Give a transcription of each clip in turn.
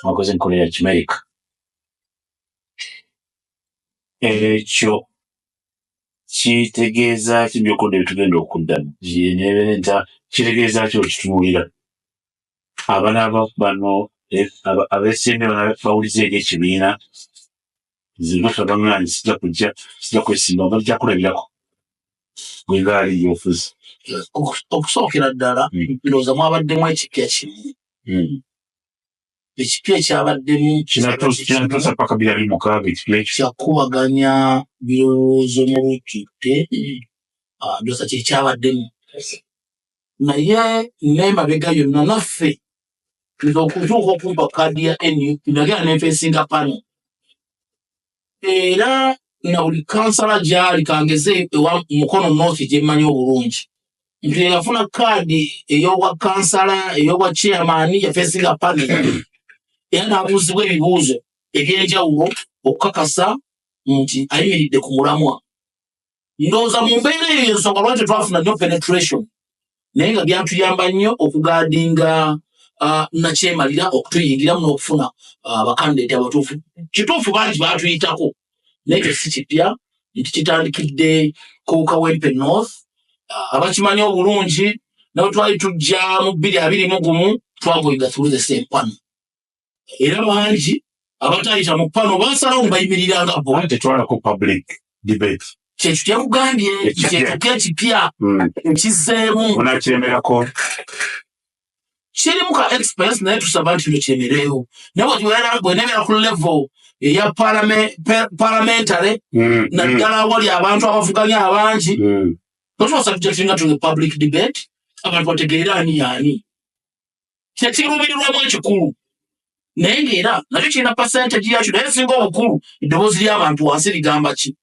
Mwakoze enkola ya Kimerika. Ekyo kitegeeza ki byokudda byetugenda okuddamu? Kitegeeza ki okitunuulira? Abanaaba bano abeesimbye bawulize eri ekibiina, nze nga bangambye sijja kujja, sijja kwesimba, bajja kulabirako gwe ngaali byofuzi. Okusookera ddala, ndowooza mwabaddemu ekipya kimu. Ekipya ekyabaddemu Kinatuusa paka 2026 ekipya ekyo. Kyakubaganya birowoozo mu lujjudde, ndowooza kyekyabaddemu. Naye n'emabega yonna naffe, nze okutuuka okumpa kaadi ya NUP, nagenda nenfeesinga pano, era na buli kansala gyali, kangeze ewa Mukono North gye mmanyi obulungi, nti eyafuna kaadi ey'obwa kansala, ey'obwa chairman, yafeesinga pano era n'abuuzibwa ebibuuzo ebyenjawulo okukakasa nti ayimiridde ku mulamwa. Ndowooza mu mbeera eyo ensonga lwaki twafuna nnyo penetration, naye nga byatuyamba nnyo okugaadinga nakyemalira okutuyingiramu n'okufuna abakandidate abatuufu. Kituufu bangi batuyitako, naye ekyo si kipya nti kitandikidde ku Kawempe North. Abakimanyi obulungi, nawe twali tujja mu 2021, twagoinga through the same panel, era bangi abatayita mu pano basalawo ne bayimirira nga bo. Tetwalako public debate. Kyekyo kyekugambye, kyetuka ekipya ekizzeemu. Munakiremerako? Kirimu ka expense, naye tusaba nti no kiremereewo, naye bwenebeera ku level eya parliamentary, naddala awali abantu abavuganya abangi, totuba subjectinga to the public debate, abantu bategeere ani yaani. Kyekiruubirirwamu ekikulu, naye ng'era nakyo kirina percentage yakyo, naye singa obukulu eddoboozi ly'abantu wansi ligamba ki,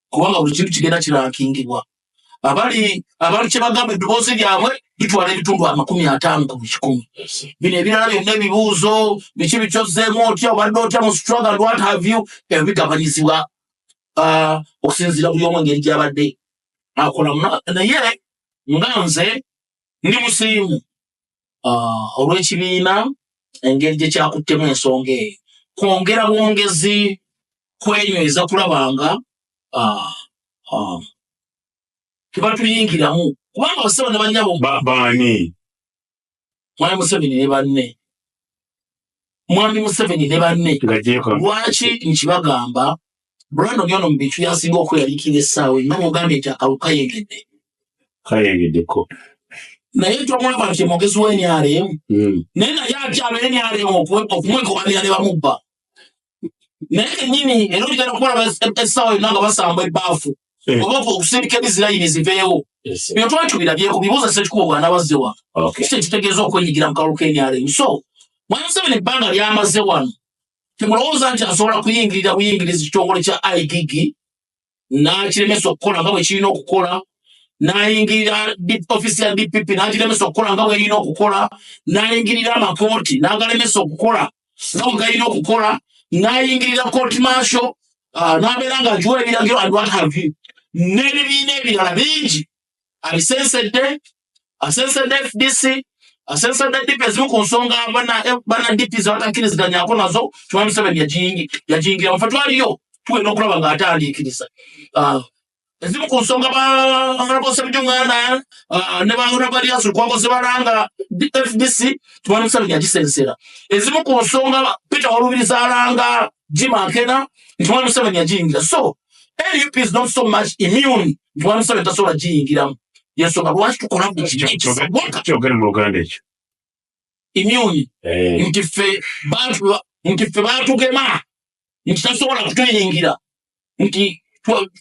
kubanga buli kintu kigenda kirankingibwa. Abali abantu kye bagamba, eddoboozi lyabwe litwala ebitundu 50 ku buli kikumi. Bino ebirala byonna, ebibuuzo biki bikyozzeemu otya, obadde otya mu struggle and what have you, ebyo bigabanyizibwa okusinziira buli omu engeri gy'abadde akolamu. Naye nga nze ndi musiimu olw'ekibiina engeri gye kyakuttemu ensonga eyo, kwongera bwongezi kwenyweza kulabanga tebatuyingiramu, kubanga basebo ne bannyabo. Baani? Mwami Museveni ne banne, Mwami Museveni ne banne. Lwaki nkibagamba? Brandon ono mu bintu yasinga okweralikira essaawa nga bwogambye nti akalulu kayengedde. Kayengeddeko. Naye tomulaba nti mwogezi wa NRM, naye ate aba NRM okumwekobanira ne bamubba naye kenyini, era ogenda kubalaba essaawa yonna nga basamba ebbaafu oba okusindika ebizirayini ziveewo. Bino twali tubirabyeko, bibuuza Ssekikubo bw'anaabazze wano. Kiki ekitegeeza okwenyigira mu kalulu ka NRM? So Mwami Museveni ebbanga lyamaze wano, temulowooza nti asobola kuyingirira buyingirizi kitongole kya IGG n'akiremesa okukola nga bwe kirina okukola, n'ayingirira ofisi ya DPP n'agiremesa okukola nga bw'erina okukola, n'ayingirira amakooti n'agalemesa okukola nga bwe galina okukola, n'ayingirira court martial, n'abeera ng'agiwa ebiragiro and what have you, n'ebibiina ebirala bingi abisensedde, asensedde FDC, asensedde DP. Ezimu ku nsonga bana DP zebatakkiriziganyako nazo, Mwami Museveni yagiyingira. Mufe twaliyo tugenda okulaba ng'atandiikiriza ezimu ku nsonga ba Honorable Ssemujju Nganda ne ba Honorable Erias Lukwago zebalanga FDC, Mwami Museveni yagisensera. Ezimu ku nsonga Peter Walubiri zalanga Jim Akena, nti Mwami Museveni yagiyingira. So NUP is not so much immune nti Mwami Museveni tasobola giyingiramu. Yensonga lwaki tukola buli kimu ekisoboka. Kyogere mu Luganda ekyo. Immune, nti ffe batugema nti tasobola kutuyingira, nti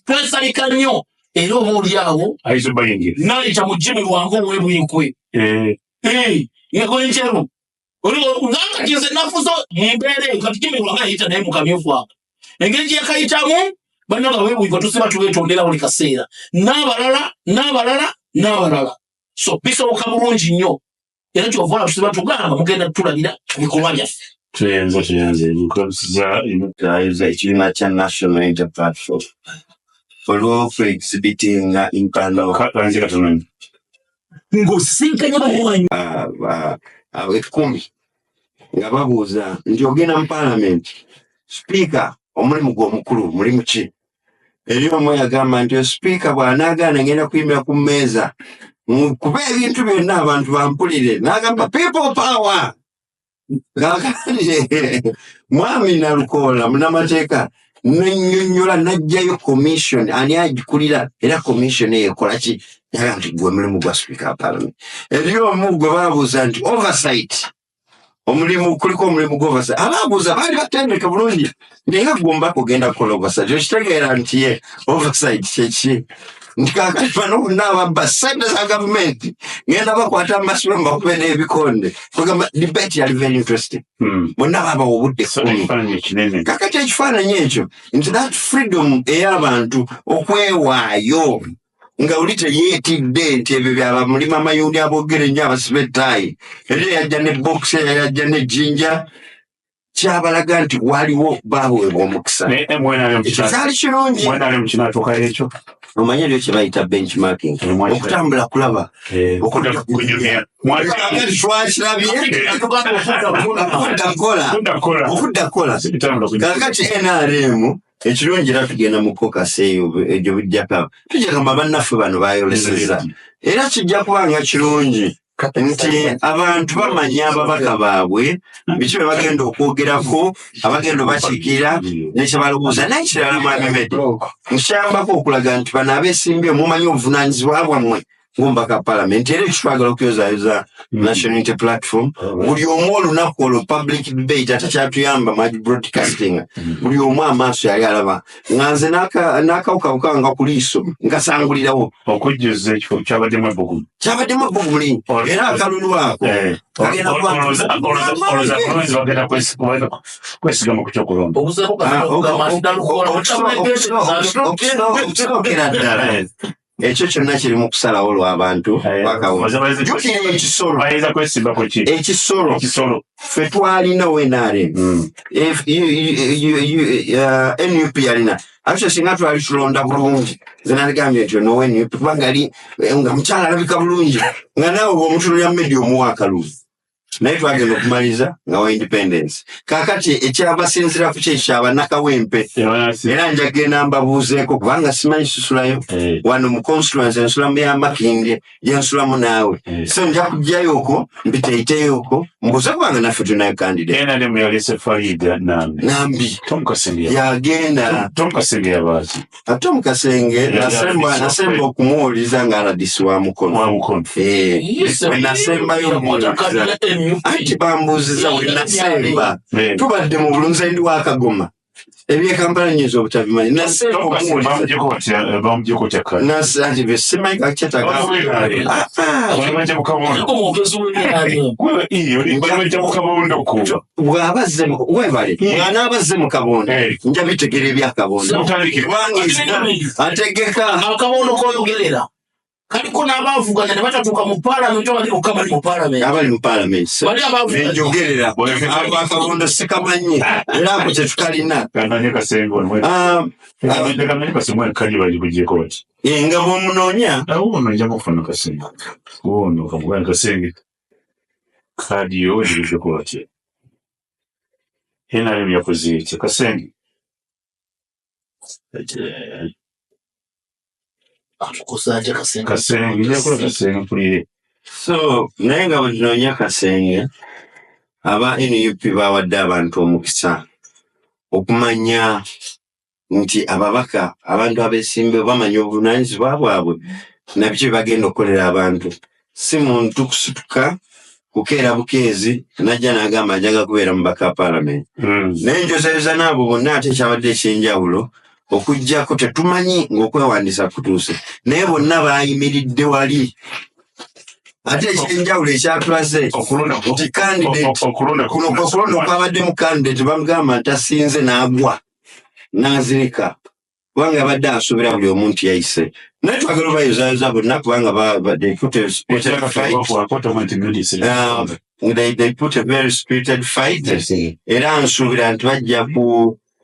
twesalika nnyo, era oba oli awo ayinza obayingira. Nayita mu Jimmy Lwanga ow'ebwinkwe ngekwenjeru nganga nze nafuzo mu mbeera eyo. Kati Jimmy Lwanga yayita naye mu kamyufu ako, engeri gye yakayitamu, banna nga webwinkwe tusiba tubeetondera buli kaseera, n'abalala n'abalala n'abalala. So bisoboka bulungi nnyo, era kyova olaba tusiba tugamba mugenda tutulabira ku bikolwa byaffe. Tuyenza, tuyenze nkuza. Ayiza ekibiina kya National Unity Platform olw'okuexhibitinga empano. Kanze katono nnyo. Ng'osisinkanye banywanyi 10. Nga babuuza nti ogenda mu paalamenti, sipiika omulimu gwe omukulu mulimu ki? Eri omu yagamba nti sipiika bw'anaagaana ngenda kuyimira ku mmeeza kuba ebintu byonna abantu bampulire, n'agamba people power. Kaakati mwami Nalukoola munamateeka nannyonnyola n'aggyayo commission ani agikulira, era commission eyo ekola ki? Yaga nti gwe mulimu gwa sipiika wa parliament. Eri omu gwe babuuza nti oversight, omulimu kuliko omulimu gw'oversight, ababuuza baali batendeke bulungi, naye nga gwe omubaka ogenda kukola oversight okitegeera nti ye oversight kyeki? Nti kaakati bano bonna ababba ssente za gavumenti ngenda bakwata mbasibe mbakube n'ebikonde. Kwegamba debate yali very interesting. Bonna babawa obudde So 10. Ekifaananyi ekinene. Kakati ekifaananyi ekyo nti that freedom ey'abantu okwewaayo nga oli teyeetidde nti ebyo byaba mulima amayundi aboogera ennyo abasiba ettaayi, eri yajja ne box, yajja ne jjinja, kyabalaga nti waliwo baweebwa omukisa. Naye mwenali Ekyo kyali kirungi. Mwenali mukinatuukayo ekyo. Omanye eryo kye bayita benchmarking, okutambula kulaba. Okudda kunyumya. Kakati twakirabye okudda kukola. Okudda kukola. Okudda kukola. Sibitambula kunyumya. Kakati NRM ekirungi era tugenda mu caucus eyo egyo bijjako tujagamba bannaffe bano bayoleseza, era kijja kuba nga kirungi nti abantu bamanya ababaka baabwe biki bye bagenda okwogerako, abagenda obakiikirira nekyebalowooza. Naye kirala, mwami Medi, nkyambako okulaga nti bano abeesimbye mumanyi obuvunaanyizibwa bwammwe ng'omubaka palamenti, era ekyo twagala okuyozaayoza National Unity Platform, buli omu olunaku olwo public debate, ate kyatuyamba magi broadcasting, buli omu amaaso yali alaba nga nze n'akawuka bukanga ku liiso nkasangulirawo. Okujjuza ekifo kyabaddemu ebbugumu. Kyabaddemu ebbugumu lingi, era akalulu ako kagenda kuba Olowooza bagenda kwesigama ku kyokulonda? Okusookera ddala ekyo kyonna kiri mu kusalawo lw'abantu bakawona. Jjukira ekisolo. Bayinza kwesimba ku ki? Ekisolo. Ekisolo. Ffe twalinawo NRM, NUP yalina. Ate singa twali tulonda bulungi, nze naligambye nti onowa NUP, kubanga ali nga mukyala alabika bulungi, nga naawe bwomutunulira media omuwa akalulu, naye twagenda okumaliriza nga wa independence. Kakati ekyabasinzira ku kyekyaba Nakawempe, era njagenda mbabuuzeeko kubanga simanyi susulayo wano mu constituency ensulamu ya Makindye gyensulamu naawe, so nja kujjayo okwo mpiteiteyo okwo mbuuze, kubanga naffe tulinayo candidate. NRM yalese Farida Nambi. Nambi. Tom Kasenge. Yagenda. Tom Kasenge yabaaki? Ate omukasenge nasemba okumuwuliza nga RDC wa Mukono. Wa Mukono. Eh, we nasembayo omuwuliza, anti bambuuziza we nasemba. Tubadde mu bulunzi, ndi wakagoma, ebyekampala nyinza obutabimanyi. Nasemba Tom Kasenge omuwuliza. Bamuggyeko otya kale? Anti besimanyi kakyetaga. Bali bajja mu kabondo. Bali bajja mu kabondo ko. Bw'aba azze webale, bw'anaaba azze mu kabondo nja bitegera ebyakabondo Mutandike. kubanga ategeka. Akabondo koyogerera kaliko n'abavuganya ne batatuuka mu paalamenti, abali bokka bali mu paalamenti. Abali mu paalamenti. Bali abavuganya. Enjogerera ako akabondo sikamanyi, era ako kyetukalina. Kanganye Kasenge ono. Kanganye Kasenge kali bali kugyeko bati. Nga bw'omunoonya. Awo ono nja mufuna Kasenge. Ono kamugana Kasenge. Kaadi yo egiriddeko batya? NRM yakoze etya? Kasenge. Atukosa atya Kasenge? Kasenge, nja kukola Kasenge mpulire. So naye nga bwetunoonya Kasenge, aba NUP bawadde abantu omukisa okumanya nti ababaka, abantu abeesimbewo bamanya obuvunaanyizibwa bwabwe nabiki bye bagenda okukolera abantu, si muntu kusituka kukeera bukeezi najja n'agamba njaga kubeera mubaka wa paalamenti. Naye njozayoza n'abo bonna, ate ekyabadde ekyenjawulo okuggyako tetumanyi ng'okwewandiisa kutuuse, naye bonna baayimiridde wali. Ate ekyenjawulo ekyatulaze Okulonda nti candidate okulonda kuno kwe kulonda okwabaddemu candidate bamugamba nti asinze n'agwa n'azirika, kubanga abadde asuubira buli omu nti yayise. Naye twagala obayozayoza bonna kubanga they put a fight. They put a very spirited fight, era nsuubira nti bajja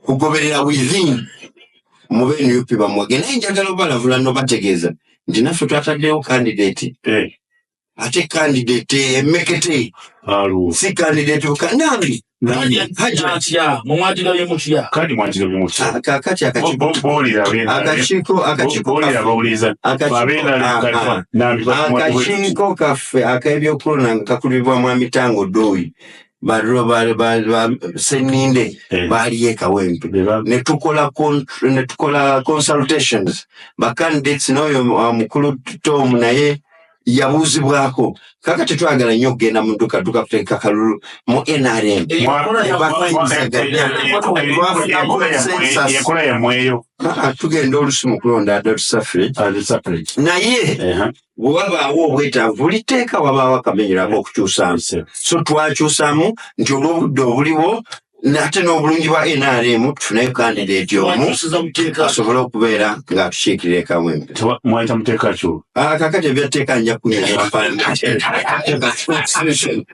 kugoberera within mu be NUP bamuwage. Naye njagala obalabula nobategeeza nti naffe twataddewo candidate. Ate candidate emmekete. Alu. Si candidate bukanambi. Atya mumwagirabye mutya? Kandi mwagirabye mutya? Ah, kakati akakiiko Boolira ab'NRM. akakiiko akakiiko Boolira kaffe abawuliriza. akakiiko Ab'NRM ah, ah. Nambi Akakiiko kaffe ak'ebyokulonda nga kakulibwa Mwami Tango Doi Seninde Eh. baaliyo e Kawempe ne tukola consultations ba candidates n'oyo mukulu Tom naye yabuuzibwako. Kaka tetwagala nnyo okugenda mu dduka kuteeka kalulu mu NRM. Enkola yammweyo. Ah, tugenda olusi mu kulonda adult suffrage, naye bwe wabaawo obwetaavu, buli tteeka wabaawo akamenyero ak'okukyusaamu. So twakyusaamu nti olw'obudde obuliwo nate n'obulungi bwa NRM tufuneyo candidate omu Mwakyusiza muteeka. asobole okubeera ng'atukiikirira e Kawempe. Mwayita muteeka kyo? Ah, kakati ebyatteeka nja kunyonyola.